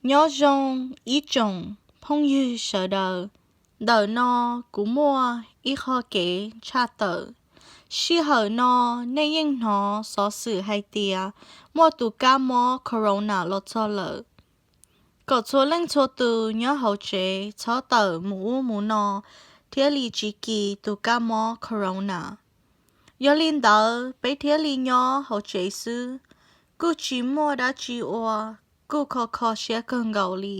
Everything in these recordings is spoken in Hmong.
Nyob zoo ib tsoom phooj ywg sawv daws. Ntawm no kuv muaj ib qho kev tshaj tawm. Sij hawm no nej yeej hnov xov xwm hais tias muaj tus kab mob corona los txog lawm, kom txhua leej txhua tus nyob hauv tsev txhob tawm mus ub mus no thiaj li tsis kis tus kab mob corona. Yog li ntawd peb thiaj li nyob hauv tsev xwb, kuj tsis muaj dab tsi ua, kuj kho kho siab kawg nkaus li.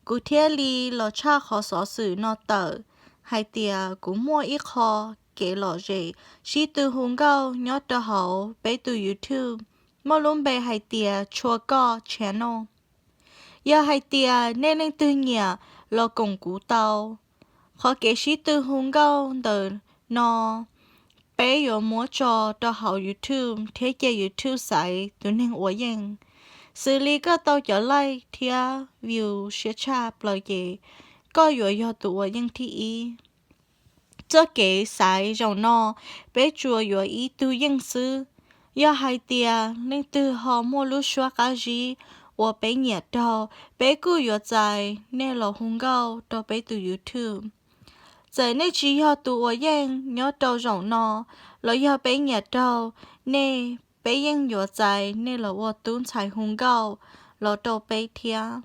Kuv thiaj li los tshaj qhov xov xwm no tawm hais tias kuv muaj ib qho kev lom zem sib tw hu nkauj nyob rau hauv peb tus YouTube muaj lub npe hais tias Tshua Koj Channel. Yog hais tias nej leej twg nyiam los koom kuv tau. Qhov kev sib tw hu nkauj ntawm no peb yuav muab tso rau hauv YouTube thiab cia YouTube xaiv tus neeg ua yeej. Xws li koj tau cov like thiab view siab tshaj plaws ces koj yuav yog tus ua yeej thib ib. Txoj kev xaiv zaum no peb tsuas yuav ib tug yeej xwb. Yog hais tias leej twg ho muaj lub suab qab zib uas peb nyiam raug, peb kuj yuav txais nej los hu nkauj rau peb tus YouTube. Txawm nej tsis yog tus ua yeej nyob rau zaum no, los yog peb nyiam raug nej, peb yeej yuav txais nej los ua tub ntxhais hu nkauj los rau peb thiab.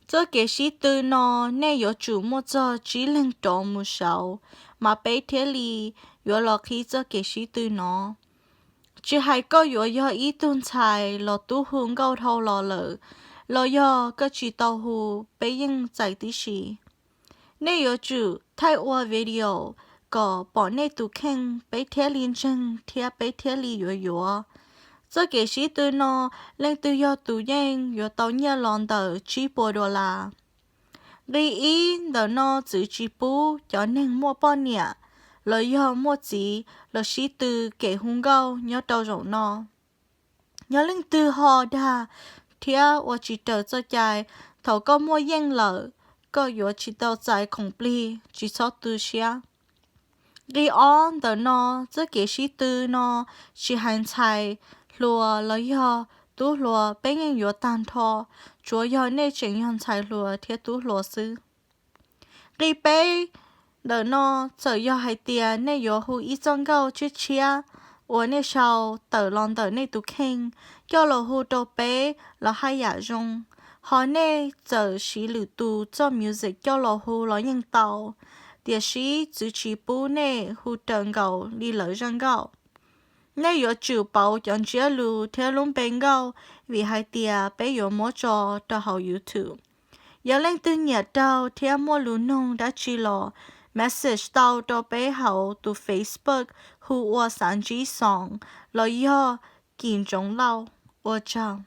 Txoj kev sib tw no nej yuav tsum muaj txog tsib leeg rov mus saud, mas peb thiaj li yuav los qhib txoj kev sib tw no. Tsis hais koj yuav yog ib tug ntxhais los tub hu nkauj dhau los lawm, los yog koj tsis tau hu, peb yeej txais tib si. Nej yuav tsum thaij ua video kom pom nej tus kheej, peb thiaj li ntseeg thiab peb thiaj li yuav yuav. Txoj kev sib tw no, leej twg yog tus yeej yuav tau nyiaj los ntawm tsib puas dollar. Nqi ib ntawm no txwv tsis pub cov neeg muaj poj niam los yog muaj txiv los sib tw kev hu nkauj nyob rau zaum no. Yog leej twg ho dag thiab ua tsis raws txoj cai, thaum koj muaj yeej lawm, koj yuav tsis tau txais khoom plig, tsis txhob tu siab. Nqi ob ntawm no, txoj kev sib tw no tsis hais ntxhais hluas los yog tub hluas, peb yeej yuav tag nrho, tsuav yog nej tseem yog ntxhais hluas thiab tub hluas xwb. Nqi peb ntawm no, txawm yog hais tias nej yuav hu ib txoj nkauj tshiab tshiab uas nej sau tawm los ntawm nej tus kheej coj los hu rau peb los haj yam zoo. Ho nej txawm siv lwm tus txoj music coj los hu los yeej tau, tiam sis txwv tsis pub nej hu raws nkaus li lawv zaj nkauj. Nej yuav tsum pauv cov ntsiab lus thiab lub npe nkauj, vim hais tias peb yuav muab tso rau hauv YouTube. Yog leej twg nyiam raug thiab muaj lus noog dab tsi los message tau rau peb hauv tus Facebook hu ua Xav Ntsib Xoos los yog Kim Ntsoov Lauj. Ua tsaug.